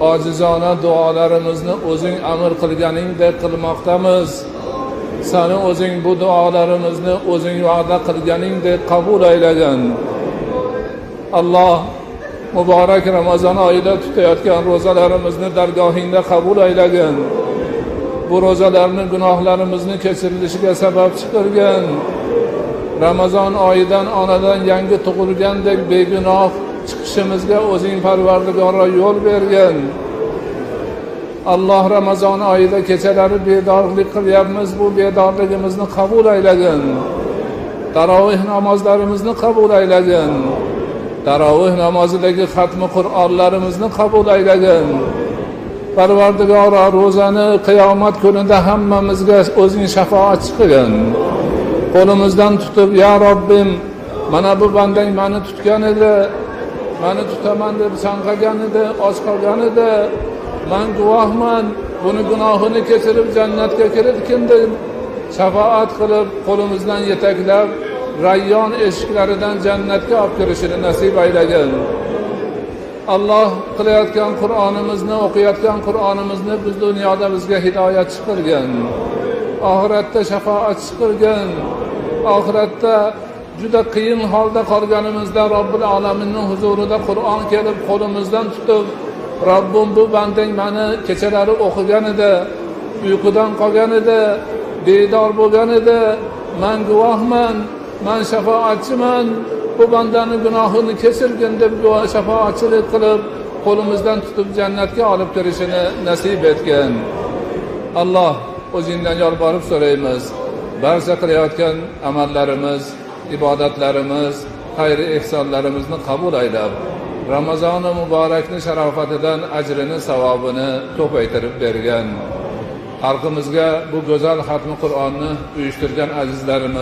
Ojizona duolarimizni o'zing amr qilganingdek qilmoqdamiz. Sani o'zing bu duolarimizni o'zing va'da qilganingdek qabul aylagin. Alloh muborak Ramazon oyida tutayotgan ro'zalarimizni dargohingda qabul aylagin. Bu ro'zalarni gunohlarimizni kechirilishiga sababchi qilgin. Ramazon oyidan onadan yangi tug'ilgandek begunoh chiqishimizga o'zing Parvardigoro yo'l bergin. Alloh Ramazon oyida kechalari bedorlik qilyapmiz, bu bedorligimizni qabul aylagin. Taroveh namozlarimizni qabul aylagin. Taroveh namozidagi xatmi Qur'onlarimizni qabul aylagin. Parvardigoro, ro'zani qiyomat kunida hammamizga o'zing shafoatchi qilgin. Qo'limizdan tutib, ya Robbim, mana bu bandang meni tutgan edi, meni tutaman deb chanqagan edi, och qolgan edi, man guvohman, buni gunohini kechirib jannatga kiritgin deb shafoat qilib, qo'limizdan yetaklab Rayyon eshiklaridan jannatga olib kirishini nasib aylagin. Alloh qilayotgan Qur'onimizni, o'qiyotgan Qur'onimizni biz dunyoda bizga hidoyatchi qilgin. Oxiratda shafoatchi qilgin. Oxiratda juda qiyin holda qolganimizda Robbil alaminning huzurida Qur'on kelib qo'limizdan tutib, Robbim bu bandang meni kechalari o'qigan edi, uyqudan qolgan edi, bedor bo'lgan edi, man guvohman, man shafoatchiman, bu bandani gunohini kechirgin deb shafoatchilik qilib qo'limizdan tutib jannatga olib kirishini nasib etgin. Alloh o'zingdan yolborib so'raymiz. Barcha qilayotgan amallarimiz, ibodatlarimiz, xayr ehsonlarimizni qabul aylab, Ramazoni muborakni sharofatidan ajrini, savobini ko'paytirib bergan. Xalqimizga bu go'zal xatmi Qur'onni uyushtirgan azizlarimiz